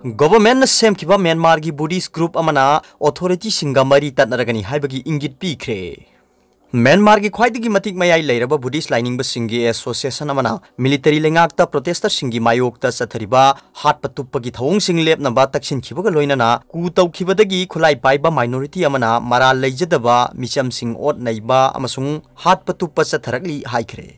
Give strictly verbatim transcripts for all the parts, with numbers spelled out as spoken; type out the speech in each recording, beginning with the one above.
ꯒꯣꯚꯔꯟꯃꯦꯟꯠꯅ ꯁꯦꯝꯈꯤꯕ ꯃ꯭ꯌꯥꯟꯃꯥꯔꯒꯤ ꯕꯨꯙꯤꯁ꯭ꯠ ꯒ꯭ꯔꯨꯞ ꯑꯃꯅ ꯑꯣꯊꯣꯔꯤꯇꯤꯁꯤꯡꯒ ꯃꯔꯤ ꯇꯠꯅꯔꯒꯅꯤ ꯍꯥꯏꯕꯒꯤ ꯏꯪꯒꯤꯠ ꯄꯤꯈ꯭ꯔꯦ꯫ ꯃ꯭ꯌꯥꯟꯃꯥꯔꯒꯤ ꯈ꯭ꯋꯥꯏꯗꯒꯤ ꯃꯇꯤꯛ ꯃꯌꯥꯏ ꯂꯩꯔꯕ ꯕꯨꯙꯤꯁ꯭ꯠ ꯂꯥꯏꯅꯤꯡꯕꯁꯤꯡꯒꯤ ꯑꯦꯁꯣꯁꯤꯌꯦꯁꯟ ꯑꯃꯅ ꯃꯤꯂꯤꯇꯔꯤ ꯂꯩꯉꯥꯛꯇ ꯄ꯭ꯔꯣꯇꯦꯁꯇꯔꯁꯤꯡꯒꯤ ꯃꯥꯌꯣꯛꯇ ꯆꯠꯊꯔꯤꯕ ꯍꯥꯠꯄ ꯇꯨꯞꯄꯒꯤ ꯊꯧꯑꯣꯡꯁꯤꯡ ꯂꯦꯞꯅꯕ ꯇꯛꯁꯤꯟꯈꯤꯕꯒ ꯂꯣꯏꯅꯅ ꯀꯨ ꯇꯧꯈꯤꯕꯗꯒꯤ ꯈꯨꯠꯂꯥꯏ ꯄꯥꯏꯕ ꯃꯥꯏꯅꯣꯔꯤꯇꯤ ꯑꯃꯅ ꯃꯔꯥꯜ ꯂꯩꯖꯗꯕ ꯃꯤꯆꯝꯁꯤꯡ ꯑꯣꯠ ꯅꯩꯕ ꯑꯃꯁꯨꯡ ꯍꯥꯠꯄ ꯇꯨꯞꯄ ꯆꯠꯊꯔꯛꯂꯤ ꯍꯥꯏꯈ꯭ꯔꯦ꯫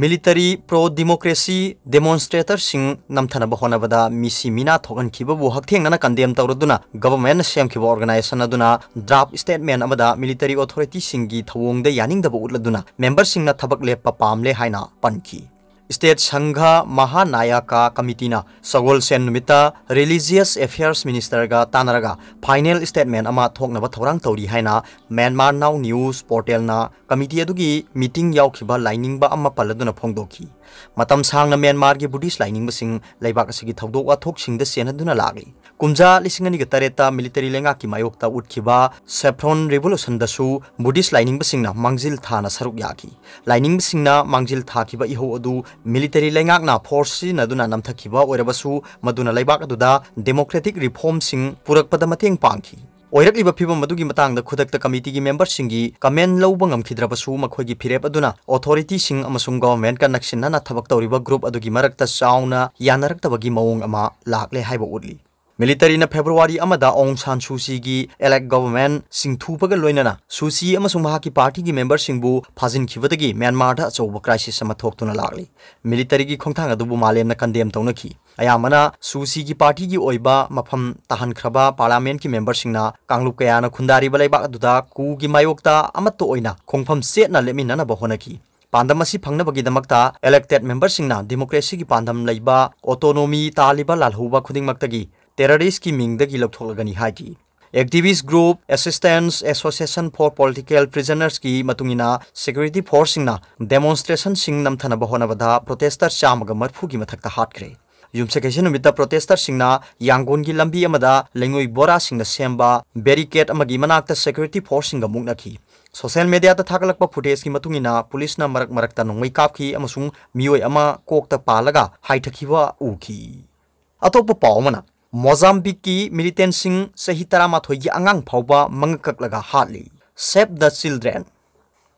ꯃꯤꯂꯤꯇꯔꯤ ꯄ꯭ꯔꯣ ꯗꯤꯃꯣꯀ꯭ꯔꯦꯁꯤ ꯗꯦꯃꯣꯟꯁꯇ꯭ꯔꯦꯇꯔꯁꯤꯡ ꯅꯝꯊꯅꯕ ꯍꯣꯠꯅꯕꯗ ꯃꯤꯁꯤ ꯃꯤꯅꯥ ꯊꯣꯛꯍꯟꯈꯤꯕꯕꯨ ꯍꯛꯊꯦꯡꯅꯅ ꯀꯟꯗꯦꯝ ꯇꯧꯔꯗꯨꯅ ꯒꯚꯔꯟꯃꯦꯟꯠꯅ ꯁꯦꯝꯈꯤꯕ ꯑꯣꯔꯒꯅꯥꯏꯖꯦꯁꯟ ꯑꯗꯨꯅ ꯗ꯭ꯔꯥꯐ ꯁ꯭ꯇꯦꯠꯃꯦꯟꯠ ꯑꯃꯗ ꯃꯤꯂꯤꯇꯔꯤ ꯑꯣꯊꯣꯔꯤꯇꯤꯁꯤꯡꯒꯤ ꯊꯧꯑꯣꯡꯗ ꯌꯥꯅꯤꯡꯗꯕ ꯎꯠꯂꯗꯨꯅ ꯃꯦꯝꯕꯔꯁꯤꯡꯅ ꯊꯕꯛ ꯂꯦꯞꯄ ꯄꯥꯝꯂꯦ ꯍꯥꯏꯅ ꯄꯟꯈꯤ꯫ ꯁ꯭ꯇꯦꯠ ꯁꯪꯘ ꯃꯍꯥꯅꯥꯌꯀꯥ ꯀꯃꯤꯇꯤꯅ ꯁꯒꯣꯜꯁꯦꯟ ꯅꯨꯃꯤꯠꯇ ꯔꯤꯂꯤꯖꯤꯌꯁ ꯑꯦꯐꯤꯌꯔꯁ ꯃꯤꯅꯤꯁꯇꯔꯒ ꯇꯥꯟꯅꯔꯒ ꯐꯥꯏꯅꯦꯜ ꯁ꯭ꯇꯦꯠꯃꯦꯟꯠ ꯑꯃ ꯊꯣꯛꯅꯕ ꯊꯧꯔꯥꯡ ꯇꯧꯔꯤ ꯍꯥꯏꯅ ꯃ꯭ꯌꯥꯟꯃꯥꯔ ꯅꯥꯎ ꯅ꯭ꯌꯨꯁ ꯄꯣꯔꯇꯦꯜꯅ ꯀꯃꯤꯇꯤ ꯑꯗꯨꯒꯤ ꯃꯤꯇꯤꯡ ꯌꯥꯎꯈꯤꯕ ꯂꯥꯏꯅꯤꯡꯕ ꯑꯃ ꯄꯜꯂꯗꯨꯅ ꯐꯣꯡꯗꯣꯛꯈꯤ꯫ ꯃꯇꯝ ꯁꯥꯡꯅ ꯃ꯭ꯌꯥꯟꯃꯥꯔꯒꯤ ꯕꯨꯙꯤꯁ꯭ꯠ ꯂꯥꯏꯅꯤꯡꯕꯁꯤꯡ ꯂꯩꯕꯥꯛ ꯑꯁꯤꯒꯤ ꯊꯧꯗꯣꯛ ꯋꯥꯊꯣꯛꯁꯤꯡꯗ ꯆꯦꯟꯅꯗꯨꯅ ꯂꯥꯛꯂꯤ꯫ ꯀꯨꯝꯖꯥ ꯂꯤꯁꯤꯡ ꯑꯅꯤꯒ ꯇꯔꯦꯠꯇ ꯃꯤꯂꯤꯇꯔꯤ ꯂꯩꯉꯥꯛꯀꯤ ꯃꯥꯌꯣꯛꯇ ꯎꯠꯈꯤꯕ ꯁꯦꯐ꯭ꯔꯣꯟ ꯔꯤꯚꯣꯂꯨꯁꯟꯗꯁꯨ ꯕꯨꯙꯤꯁ꯭ꯠ ꯂꯥꯏꯅꯤꯡꯕꯁꯤꯡꯅ ꯃꯥꯡꯖꯤꯜ ꯊꯥꯅ ꯁꯔꯨꯛ ꯌꯥꯈꯤ꯫ ꯂꯥꯏꯅꯤꯡꯕꯁꯤꯡꯅ ꯃꯥꯡꯖꯤꯜ ꯊꯥꯈꯤꯕ ꯏꯍꯧ ꯑꯗꯨ ꯃꯤꯂꯤꯇꯔꯤ ꯂꯩꯉꯥꯛꯅ ꯐꯣꯔꯁ ꯁꯤꯖꯤꯟꯅꯗꯨꯅ ꯅꯝꯊꯈꯤꯕ ꯑꯣꯏꯔꯕꯁꯨ ꯃꯗꯨꯅ ꯂꯩꯕꯥꯛ ꯑꯗꯨꯗ ꯗꯦꯃꯣꯀ꯭ꯔꯦꯇꯤꯛ ꯔꯤꯐꯣꯔꯝꯁꯤꯡ ꯄꯨꯔꯛꯄꯗ ꯃꯇꯦꯡ ꯄꯥꯡꯈꯤ꯫ ꯑꯣꯏꯔꯛꯂꯤꯕ ꯐꯤꯚꯝ ꯑꯗꯨꯒꯤ ꯃꯇꯥꯡꯗ ꯈꯨꯗꯛꯇ ꯀꯃꯤꯇꯤꯒꯤ ꯃꯦꯝꯕꯔꯁꯤꯡꯒꯤ ꯀꯃꯦꯟ ꯂꯧꯕ ꯉꯝꯈꯤꯗ꯭ꯔꯕꯁꯨ ꯃꯈꯣꯏꯒꯤ ꯐꯤꯔꯦꯞ ꯑꯗꯨꯅ ꯑꯣꯊꯣꯔꯤꯇꯤꯁꯤꯡ ꯑꯃꯁꯨꯡ ꯒꯚꯔꯟꯃꯦꯟꯠꯀ ꯅꯛꯁꯤꯟꯅꯅ ꯊꯕꯛ ꯇꯧꯔꯤꯕ ꯒ꯭ꯔꯨꯞ ꯑꯗꯨꯒꯤ ꯃꯔꯛꯇ ꯆꯥꯎꯅ ꯌꯥꯅꯔꯛꯇꯕꯒꯤ ꯃꯑꯣꯡ ꯑꯃ ꯂꯥꯛꯂꯦ ꯍꯥꯏꯕ ꯎꯠꯂꯤ꯫ ꯃꯤꯂꯤꯇꯔꯤꯅ ꯐꯦꯕ꯭ꯔꯨꯋꯥꯔꯤ ꯑꯃꯗ ꯑꯣꯡ ꯁꯥꯟ ꯁꯨ ꯆꯤꯒꯤ ꯑꯦꯂꯦꯛ ꯒꯚꯔꯟꯃꯦꯟꯠ ꯁꯤꯡꯊꯨꯕꯒ ꯂꯣꯏꯅꯅ ꯁꯨ ꯆꯤ ꯑꯃꯁꯨꯡ ꯃꯍꯥꯛꯀꯤ ꯄꯥꯔꯇꯤꯒꯤ ꯃꯦꯝꯕꯔꯁꯤꯡꯕꯨ ꯐꯥꯖꯤꯟꯈꯤꯕꯗꯒꯤ ꯃ꯭ꯌꯥꯟꯃꯥꯔꯗ ꯑꯆꯧꯕ ꯀ꯭ꯔꯥꯏꯁꯤꯁ ꯑꯃ ꯊꯣꯛꯇꯨꯅ ꯂꯥꯛꯂꯤ꯫ ꯃꯤꯂꯤꯇꯔꯤꯒꯤ ꯈꯣꯡꯊꯥꯡ ꯑꯗꯨꯕꯨ ꯃꯥꯂꯦꯝꯅ ꯀꯟꯗꯦꯝ ꯇꯧꯅꯈꯤ꯫ ꯑꯌꯥꯝꯕꯅ ꯁꯨ ꯆꯤꯒꯤ ꯄꯥꯔꯇꯤꯒꯤ ꯑꯣꯏꯕ ꯃꯐꯝ ꯇꯥꯍꯟꯈ꯭ꯔꯕ ꯄꯥꯔꯂꯤꯌꯥꯃꯦꯟꯠꯀꯤ ꯃꯦꯝꯕꯔꯁꯤꯡꯅ ꯀꯥꯡꯂꯨꯞ ꯀꯌꯥꯅ ꯈꯨꯟꯗꯥꯔꯤꯕ ꯂꯩꯕꯥꯛ ꯑꯗꯨꯗ ꯀꯨꯒꯤ ꯃꯥꯌꯣꯛꯇ ꯑꯃꯠꯇ ꯑꯣꯏꯅ ꯈꯣꯡꯐꯝ ꯆꯦꯠꯅ ꯂꯦꯞꯃꯤꯟꯅꯅꯕ ꯍꯣꯠꯅꯈꯤ꯫ ꯄꯥꯟꯗꯝ ꯑꯁꯤ ꯐꯪꯅꯕꯒꯤꯗꯃꯛꯇ ꯏꯂꯦꯛꯇꯦꯗ ꯃꯦꯝꯕꯔꯁꯤꯡꯅ ꯗꯦꯃꯣꯀ꯭ꯔꯦꯁꯤꯒꯤ ꯄꯥꯟꯗꯝ ꯂꯩꯕ ꯑꯣꯇꯣꯅꯣꯃꯤ ꯇꯥꯜꯂꯤꯕ ꯂꯥꯜꯍꯧꯕ ꯈꯨꯗꯤꯡꯃꯛꯇꯒꯤ ꯇꯦꯔꯣꯔꯤꯁ꯭ꯠꯀꯤ ꯃꯤꯡꯗꯒꯤ ꯂꯧꯊꯣꯛꯂꯒꯅꯤ ꯍꯥꯏꯈꯤ꯫ Activist Group Assistance Association for Political Prisonersꯀꯤ ꯃꯇꯨꯡꯏꯟꯅ ꯁꯦꯀ꯭ꯌꯨꯔꯤꯇꯤ ꯐꯣꯔꯁꯁꯤꯡꯅ ꯗꯦꯃꯣꯟꯁꯇ꯭ꯔꯦꯁꯟꯁꯤꯡ ꯅꯝꯊꯅꯕ ꯍꯣꯠꯅꯕꯗ ꯄ꯭ꯔꯣꯇꯦꯁꯇꯔ ꯆꯥꯝꯃꯒ ꯃꯔꯤꯐꯨꯒꯤ ꯃꯊꯛꯇ ꯍꯥꯠꯈ꯭ꯔꯦ꯫ ꯌꯨꯝꯁꯀꯩꯁ ꯅꯨꯃꯤꯠꯇ ꯄ꯭ꯔꯣꯇꯦꯁꯇꯔꯁꯤꯡꯅ ꯌꯥꯡꯒꯣꯟꯒꯤ ꯂꯝꯕꯤ ꯑꯃꯗ ꯂꯩꯉꯣꯏ ꯕꯣꯔꯥꯁꯤꯡꯅ ꯁꯦꯝꯕ ꯕꯦꯔꯤꯀꯦꯗ ꯑꯃꯒꯤ ꯃꯅꯥꯛꯇ ꯁꯦꯀ꯭ꯌꯨꯔꯤꯇꯤ ꯐꯣꯔꯁꯁꯤꯡꯒ ꯃꯨꯛꯅꯈꯤ꯫ ꯁꯣꯁꯤꯌꯦꯜ ꯃꯤꯗꯤꯌꯥꯗ ꯊꯥꯒꯠꯂꯛꯄ ꯐꯨꯇꯦꯖꯀꯤ ꯃꯇꯨꯡ ꯏꯟꯅ ꯄꯨꯂꯤꯁꯅ ꯃꯔꯛ ꯃꯔꯛꯇ ꯅꯣꯡꯃꯩ ꯀꯥꯞꯈꯤ ꯑꯃꯁꯨꯡ ꯃꯤꯑꯣꯏ ꯑꯃ ꯀꯣꯛꯇ ꯄꯥꯜꯂꯒ ꯍꯥꯏꯊꯈꯤꯕ ꯎꯈꯤ꯫ ꯑꯇꯣꯞꯄ ꯄꯥꯎ ꯑꯃꯅ, ꯃꯣꯖꯥꯝꯕꯤꯛꯀꯤ ꯃꯤꯂꯤꯇꯦꯟꯁꯤꯡ ꯆꯍꯤ ꯇꯔꯥꯃꯥꯊꯣꯏꯒꯤ ꯑꯉꯥꯡ ꯐꯥꯎꯕ ꯃꯉꯛ ꯀꯛꯂꯒ ꯍꯥꯠꯂꯤ꯫ Save the Children꯫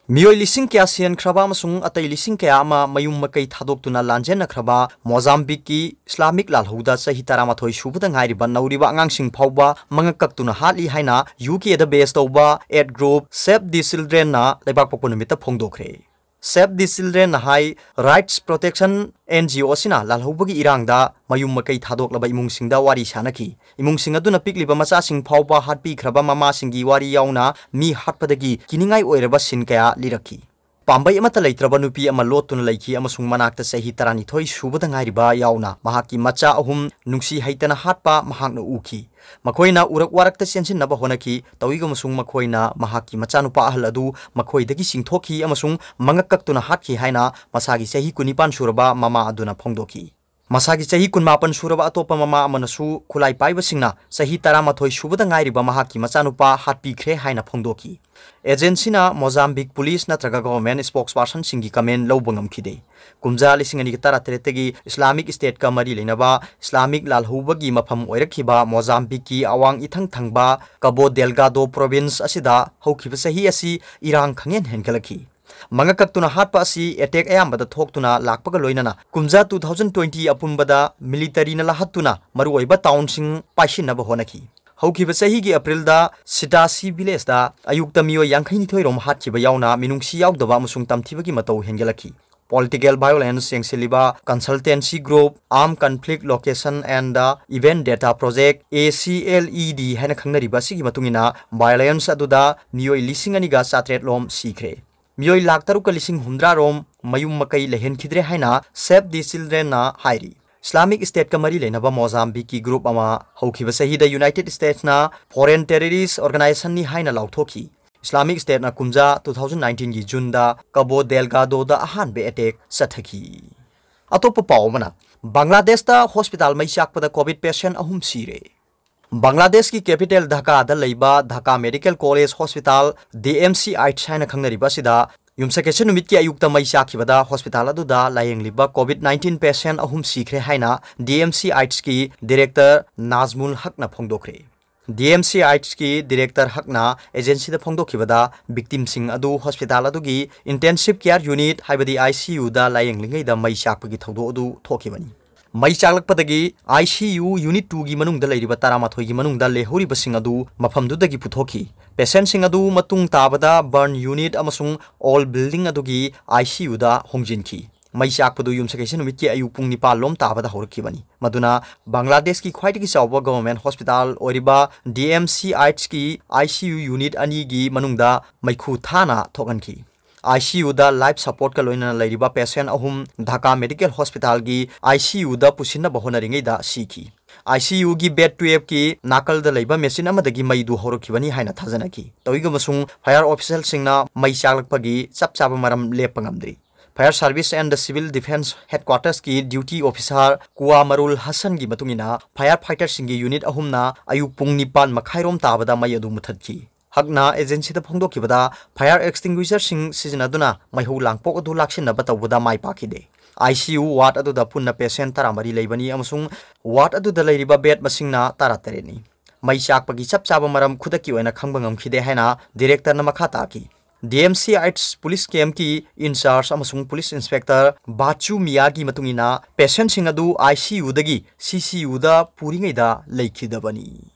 ꯃꯤꯑꯣꯏ ꯂꯤꯁꯤꯡ ꯀꯌꯥ ꯁꯤꯍꯟꯈ꯭ꯔꯕ ꯑꯃꯁꯨꯡ ꯑꯇꯩ ꯂꯤꯁꯤꯡ ꯀꯌꯥ ꯑꯃ ꯃꯌꯨꯝ ꯃꯀꯩ ꯊꯥꯗꯣꯛꯇꯨꯅ ꯂꯥꯟꯖꯦꯟꯅꯈ꯭ꯔꯕ ꯃꯣꯖꯥꯝꯕꯤꯛꯀꯤ ꯏꯁꯂꯥꯃꯤꯛ ꯂꯥꯜꯍꯧꯗ ꯆꯍꯤ ꯇꯔꯥꯃꯥꯊꯣꯏ ꯁꯨꯕꯗ ꯉꯥꯏꯔꯤꯕ ꯅꯧꯔꯤꯕ ꯑꯉꯥꯡꯁꯤꯡ ꯐꯥꯎꯕ ꯃꯉꯛ ꯀꯛꯇꯨꯅ ꯍꯥꯠꯂꯤ ꯍꯥꯏꯅ ꯌꯨ ꯀꯦꯗ ꯕꯦꯁ ꯇꯧꯕ ꯑꯦꯠ ꯒ꯭ꯔꯨꯞ Save the Childrenꯅ ꯂꯩꯕꯥꯛ ꯄꯣꯛꯄ ꯅꯨꯃꯤꯠꯇ ꯐꯣꯡꯗꯣꯛꯈ꯭ꯔꯦ꯫ Save the Childrenꯅ high, Rights Protection N G O ꯑꯁꯤꯅ ꯂꯥꯜꯍꯧꯕꯒꯤ ꯏꯔꯥꯡꯗ ꯃꯌꯨꯝ ꯃꯀꯩ ꯊꯥꯗꯣꯛꯂꯕ ꯏꯃꯨꯡꯁꯤꯡꯗ ꯋꯥꯔꯤ ꯁꯥꯅꯈꯤ꯫ ꯏꯃꯨꯡꯁꯤꯡ ꯑꯗꯨꯅ ꯄꯤꯛꯂꯤꯕ ꯃꯆꯥꯁꯤꯡ ꯐꯥꯎꯕ ꯍꯥꯠꯄꯤꯈ꯭ꯔꯕ ꯃꯃꯥꯁꯤꯡꯒꯤ ꯋꯥꯔꯤ ꯌꯥꯎꯅ ꯃꯤ ꯍꯥꯠꯄꯗꯒꯤ ꯀꯤꯅꯤꯡꯉꯥꯏ ꯑꯣꯏꯔꯕ ꯁꯤꯟ ꯀꯌꯥ ꯂꯤꯔꯛꯈꯤ꯫ ꯄꯥꯝꯕꯩ ꯑꯃꯠꯇ ꯂꯩꯇ꯭ꯔꯕ ꯅꯨꯄꯤ ꯑꯃ ꯂꯣꯠꯇꯨꯅ ꯂꯩꯈꯤ ꯑꯃꯁꯨꯡ ꯃꯅꯥꯛꯇ ꯆꯍꯤ ꯇꯔꯥꯅꯤꯊꯣꯏ ꯁꯨꯕꯗ ꯉꯥꯏꯔꯤꯕ ꯌꯥꯎꯅ ꯃꯍꯥꯛꯀꯤ ꯃꯆꯥ ꯑꯍꯨꯝ ꯅꯨꯡꯁꯤ ꯍꯩꯇꯅ ꯍꯥꯠꯄ ꯃꯍꯥꯛꯅ ꯎꯈꯤ꯫ ꯃꯈꯣꯏꯅ ꯎꯔꯛ ꯋꯥꯔꯛꯇ ꯆꯦꯟꯁꯤꯟꯅꯕ ꯍꯣꯠꯅꯈꯤ, ꯇꯧꯏꯒꯨꯝꯕꯁꯨꯡ ꯃꯈꯣꯏꯅ ꯃꯍꯥꯛꯀꯤ ꯃꯆꯥꯅꯨꯄꯥ ꯑꯍꯜ ꯑꯗꯨ ꯃꯈꯣꯏꯗꯒꯤ ꯆꯤꯡꯊꯣꯛꯈꯤ ꯑꯃꯁꯨꯡ ꯃꯉꯛ ꯀꯛꯇꯨꯅ ꯍꯥꯠꯈꯤ ꯍꯥꯏꯅ ꯃꯁꯥꯒꯤ ꯆꯍꯤ ꯀꯨꯟꯅꯤꯄꯥꯟ ꯁꯨꯔꯕ ꯃꯃꯥ ꯑꯗꯨꯅ ꯐꯣꯡꯗꯣꯛꯈꯤ꯫ ꯃꯁꯥꯒꯤ ꯆꯍꯤ ꯀꯨꯟꯃꯥꯄꯟ ꯁꯨꯔꯕ ꯑꯇꯣꯞꯄ ꯃꯃꯥ ꯑꯃꯅꯁꯨ ꯈꯨꯠꯂꯥꯏ ꯄꯥꯏꯕꯁꯤꯡꯅ ꯆꯍꯤ ꯇꯔꯥꯃꯥꯊꯣꯏ ꯁꯨꯕꯗ ꯉꯥꯏꯔꯤꯕ ꯃꯍꯥꯛꯀꯤ ꯃꯆꯥꯅꯨꯄꯥ ꯍꯥꯠꯄꯤꯈ꯭ꯔꯦ ꯍꯥꯏꯅ ꯐꯣꯡꯗꯣꯛꯈꯤ꯫ ꯑꯦꯖꯦꯟꯁꯤꯅ ꯃꯣꯖꯥꯝꯕꯤꯛ ꯄꯨꯂꯤꯁ ꯅꯠꯇ꯭ꯔꯒ ꯒꯚꯔꯟꯃꯦꯟꯠ ꯁ꯭ꯄꯣꯛꯁꯄꯥꯔꯁꯟꯁꯤꯡꯒꯤ ꯀꯃꯦꯟ ꯂꯧꯕ ꯉꯝꯈꯤꯗꯦ꯫ ꯀꯨꯝꯖꯥ ꯂꯤꯁꯤꯡ ꯑꯅꯤꯒ ꯇꯔꯥꯇꯔꯦꯠꯇꯒꯤ ꯏꯁꯂꯥꯃꯤꯛ ꯁ꯭ꯇꯦꯠꯀ ꯃꯔꯤ ꯂꯩꯅꯕ ꯏꯁꯂꯥꯃꯤꯛ ꯂꯥꯜꯍꯧꯕꯒꯤ ꯃꯐꯝ ꯑꯣꯏꯔꯛꯈꯤꯕ ꯃꯣꯖꯥꯝꯕꯤꯛꯀꯤ ꯑꯋꯥꯡ ꯏꯊꯪ ꯊꯪꯕ ꯀꯕꯣ ꯗꯦꯜꯒꯥꯗꯣ ꯄ꯭ꯔꯣꯚꯤꯟꯁ ꯑꯁꯤꯗ ꯍꯧꯈꯤꯕ ꯆꯍꯤ ꯑꯁꯤ ꯏꯔꯥꯡ ꯈꯪꯍꯦꯟ ꯍꯦꯟꯒꯠꯂꯛꯈꯤ꯫ ꯃꯉꯛ ꯀꯛꯇꯨꯅ ꯍꯥꯠꯄ ꯑꯁꯤ ꯑꯦꯇꯦꯛ ꯑꯌꯥꯝꯕꯗ ꯊꯣꯛꯇꯨꯅ ꯂꯥꯛꯄꯒ ꯂꯣꯏꯅꯅ ꯀꯨꯝꯖꯥ two thousand twenty ꯑꯄꯨꯟꯕꯗ ꯃꯤꯂꯤꯇꯔꯤꯅ ꯂꯥꯍꯠꯇꯨꯅ ꯃꯔꯨꯑꯣꯏꯕ ꯇꯥꯎꯟꯁꯤꯡ ꯄꯥꯏꯁꯤꯟꯅꯕ ꯍꯣꯠꯅꯈꯤ꯫ ꯍꯧꯈꯤꯕ ꯆꯍꯤꯒꯤ ꯑꯄ꯭ꯔꯤꯜꯗ ꯁꯤꯇꯥꯁꯤ ꯚꯤꯂꯦꯖꯇ ꯑꯌꯨꯛꯇ ꯃꯤꯑꯣꯏ ꯌꯥꯡꯈꯩꯅꯤꯊꯣꯏ ꯔꯣꯝ ꯍꯥꯠꯈꯤꯕ ꯌꯥꯎꯅ ꯃꯤꯅꯨꯡꯁꯤ ꯌꯥꯎꯗꯕ ꯑꯃꯁꯨꯡ ꯇꯝꯊꯤꯕꯒꯤ ꯃꯇꯧ ꯍꯦꯟꯒꯠꯂꯛꯈꯤ꯫ Political violence ꯌꯦꯡꯁꯤꯜꯂꯤꯕ consultancy group Armed Conflict Location and the Event Data Project, A C L E D ꯍꯥꯏꯅ ꯈꯪꯅꯔꯤꯕ ꯑꯁꯤꯒꯤ ꯃꯇꯨꯡ ꯏꯟꯅ, violence ꯑꯗꯨꯗ ꯃꯤꯑꯣꯏ ꯂꯤꯁꯤꯡ ꯑꯅꯤꯒ ꯆꯥꯇ꯭ꯔꯦꯠ ꯂꯣꯝ ꯁꯤꯈ꯭ꯔꯦ꯫ ꯃꯤꯑꯣꯏ ꯂꯥꯈ ꯇꯔꯨꯛꯀ ꯂꯤꯁꯤꯡ ꯍꯨꯝꯗ꯭ꯔꯥ ꯔꯣꯝ ꯃꯌꯨꯝ ꯃꯀꯩ ꯂꯩꯍꯟꯈꯤꯗ꯭ꯔꯦ ꯍꯥꯏꯅ Save the Childrenꯅ ꯍꯥꯏꯔꯤ꯫ ꯏꯁꯂꯥꯃꯤꯛ ꯁ꯭ꯇꯦꯠꯀ ꯃꯔꯤ ꯂꯩꯅꯕ ꯃꯣꯖꯥꯝꯕꯤꯛꯀꯤ ꯒ꯭ꯔꯨꯞ ꯑꯃ ꯍꯧꯈꯤꯕ ꯆꯍꯤꯗ ꯌꯨꯅꯥꯏꯇꯦꯗ ꯁ꯭ꯇꯦꯠꯁꯅ foreign terrorist organizationꯅꯤ ꯍꯥꯏꯅ ꯂꯥꯎꯊꯣꯛꯈꯤ꯫ ꯏꯁꯂꯥꯃꯤꯛ ꯁ꯭ꯇꯦꯠꯅ ꯀꯨꯝꯖꯥ two thousand nineteenꯒꯤ ꯖꯨꯟꯗ ꯀꯕꯣ ꯗꯦꯜꯒꯥꯗꯣꯗ ꯑꯍꯥꯟꯕ ꯑꯦꯇꯦꯛ ꯆꯠꯊꯈꯤ꯫ ꯑꯇꯣꯞꯄ ꯄꯥꯎ ꯑꯃꯅ, ꯕꯪꯒ꯭ꯂꯥꯗꯦꯁꯇ ꯍꯣꯁꯄꯤꯇꯥꯜ ꯃꯩ ꯆꯥꯛꯄꯗ ꯀꯣꯚꯤꯗ ꯄꯦꯁꯦꯟꯠ ꯑꯍꯨꯝ ꯁꯤꯔꯦ꯫ ꯕꯪꯒ꯭ꯂꯥꯗꯦꯁꯀꯤ ꯀꯦꯄꯤꯇꯦꯜ ꯙꯥꯀꯥꯗ ꯂꯩꯕ Dhaka medical college hospital, D M C ꯑꯥꯏꯠꯁ ꯍꯥꯏꯅ ꯈꯪꯅꯔꯤꯕ ꯑꯁꯤꯗ ꯌꯨꯝꯁꯀꯩꯁ ꯅꯨꯃꯤꯠꯀꯤ ꯑꯌꯨꯛꯇ ꯃꯩ ꯆꯥꯛꯈꯤꯕꯗ ꯍꯣꯁꯄꯤꯇꯥꯜ ꯑꯗꯨꯗ ꯂꯥꯌꯦꯡꯂꯤꯕ COVID nineteen patient ꯑꯍꯨꯝ ꯁꯤꯈ꯭ꯔꯦ ꯍꯥꯏꯅ D M C AIDS ꯀꯤ ꯗꯤꯔꯦꯛꯇꯔ ꯅꯥꯖꯃꯨꯜ ꯍꯛꯅ ꯐꯣꯡꯗꯣꯛꯈ꯭ꯔꯦ꯫ D M C AIDS ꯀꯤ ꯗꯤꯔꯦꯛꯇꯔ ꯍꯛꯅ ꯑꯦꯖꯦꯟꯁꯤꯗ ꯐꯣꯡꯗꯣꯛꯈꯤꯕꯗ, ꯚꯤꯛꯇꯤꯝꯁꯤꯡ ꯑꯗꯨ ꯍꯣꯁꯄꯤꯇꯥꯜ ꯑꯗꯨꯒꯤ intensive care unit, ꯍꯥꯏꯕꯗꯤ I C U ꯗ ꯂꯥꯌꯦꯡꯂꯤꯉꯩꯗ ꯃꯩ ꯆꯥꯛꯄꯒꯤ ꯊꯧꯗꯣꯛ ꯑꯗꯨ ꯊꯣꯛꯈꯤꯕꯅꯤ꯫ ꯃꯩ ꯆꯥꯛꯂꯛꯄꯗꯒꯤ I C U unit two ꯒꯤ ꯃꯅꯨꯡꯗ ꯂꯩꯔꯤꯕ ꯇꯔꯥꯃꯥꯊꯣꯏꯒꯤ ꯃꯅꯨꯡꯗ ꯂꯩꯍꯧꯔꯤꯕꯁꯤꯡ ꯑꯗꯨ ꯃꯐꯝꯗꯨꯗꯒꯤ ꯄꯨꯊꯣꯛꯈꯤ꯫ Patient ꯁꯤꯡ ꯑꯗꯨ ꯃꯇꯨꯡ ꯇꯥꯕꯗ burn unit ꯑꯃꯁꯨꯡ old building ꯑꯗꯨꯒꯤ I C U ꯗ ꯍꯣꯡꯖꯤꯟꯈꯤ꯫ ꯃꯩ ꯆꯥꯛꯄꯗꯨ ꯌꯨꯝꯁꯀꯩꯁ ꯅꯨꯃꯤꯠꯀꯤ ꯑꯌꯨꯛ ꯄꯨꯡ ꯅꯤꯄꯥꯟ ꯂꯣꯝ ꯇꯥꯕꯗ ꯍꯧꯔꯛꯈꯤꯕꯅꯤ꯫ ꯃꯗꯨꯅ ꯕꯪꯒ꯭ꯂꯥꯗꯦꯁꯀꯤ ꯈ꯭ꯋꯥꯏꯗꯒꯤ ꯆꯥꯎꯕ government hospital ꯑꯣꯏꯔꯤꯕ D M C AIDS ꯀꯤ I C U unit ꯑꯅꯤꯒꯤ ꯃꯅꯨꯡꯗ ꯃꯩꯈꯨ ꯊꯥꯅ ꯊꯣꯛꯍꯟꯈꯤ꯫ I C U the life support ꯀ ꯂꯣꯏꯅꯅ ꯂꯩꯔꯤꯕ patient ꯑꯍꯨꯝ ꯙꯥꯀꯥ Medical Hospital ꯒꯤ I C U ꯗ ꯄꯨꯁꯤꯟꯅꯕ ꯍꯣꯠꯅꯔꯤꯉꯩꯗ ꯁꯤꯈꯤ꯫ I C U ꯒꯤ bed twelve ꯀꯤ ꯅꯥꯀꯜꯗ ꯂꯩꯕ machine ꯑꯃꯗꯒꯤ ꯃꯩꯗꯨ ꯍꯧꯔꯛꯈꯤꯕꯅꯤ ꯍꯥꯏꯅ ꯊꯥꯖꯅꯈꯤ꯫ ꯇꯧꯏꯒꯨꯝꯕꯁꯨꯡ fire official ꯁꯤꯡꯅ ꯃꯩ ꯆꯥꯛꯂꯛꯄꯒꯤ ꯆꯞ ꯆꯥꯕ ꯃꯔꯝ ꯂꯦꯞꯄ ꯉꯝꯗ꯭ꯔꯤ꯫ Fire Service and Civil Defence Headquarters ꯀꯤ duty officer ꯀꯨꯋꯥ ꯃꯔꯨꯜ ꯍꯁꯟꯒꯤ ꯃꯇꯨꯡ ꯏꯟꯅ, fire fighter ꯁꯤꯡꯒꯤ unit ꯑꯍꯨꯝꯅ ꯑꯌꯨꯛ ꯄꯨꯡ ꯅꯤꯄꯥꯟ ꯃꯈꯥꯏꯔꯣꯝ ꯇꯥꯕꯗ ꯃꯩ ꯑꯗꯨ ꯃꯨꯊꯠꯈꯤ꯫ ꯍꯛꯅ ꯑꯦꯖꯦꯟꯁꯤꯗ ꯐꯣꯡꯗꯣꯛꯈꯤꯕꯗ, fire extinguisher ꯁꯤꯡ ꯁꯤꯖꯤꯟꯅꯗꯨꯅ ꯃꯩꯍꯧ ꯂꯥꯡꯄꯣꯛ ꯑꯗꯨ ꯂꯥꯛꯁꯤꯟꯅꯕ ꯇꯧꯕꯗ ꯃꯥꯏ ꯄꯥꯛꯈꯤꯗꯦ꯫ I C U ward ꯑꯗꯨꯗ ꯄꯨꯟꯅ patient ꯇꯔꯥꯃꯔꯤ ꯂꯩꯕꯅꯤ ꯑꯃꯁꯨꯡ ward ꯑꯗꯨꯗ ꯂꯩꯔꯤꯕ bed ꯃꯁꯤꯡꯅ ꯇꯔꯥꯇꯔꯦꯠꯅꯤ꯫ ꯃꯩ ꯆꯥꯛꯄꯒꯤ ꯆꯞ ꯆꯥꯕ ꯃꯔꯝ ꯈꯨꯗꯛꯀꯤ ꯑꯣꯏꯅ ꯈꯪꯕ ꯉꯝꯈꯤꯗꯦ ꯍꯥꯏꯅ ꯗꯤꯔꯦꯛꯇꯔꯅ ꯃꯈꯥ ꯇꯥꯈꯤ꯫ D M C AIDS police camp ꯀꯤ in charge ꯑꯃꯁꯨꯡ police inspector ꯕꯥꯆꯨ ꯃꯤꯌꯥꯒꯤ ꯃꯇꯨꯡ ꯏꯟꯅ, patient ꯁꯤꯡ ꯑꯗꯨ I C U ꯗꯒꯤ C C U ꯗ ꯄꯨꯔꯤꯉꯩꯗ ꯂꯩꯈꯤꯗꯕꯅꯤ꯫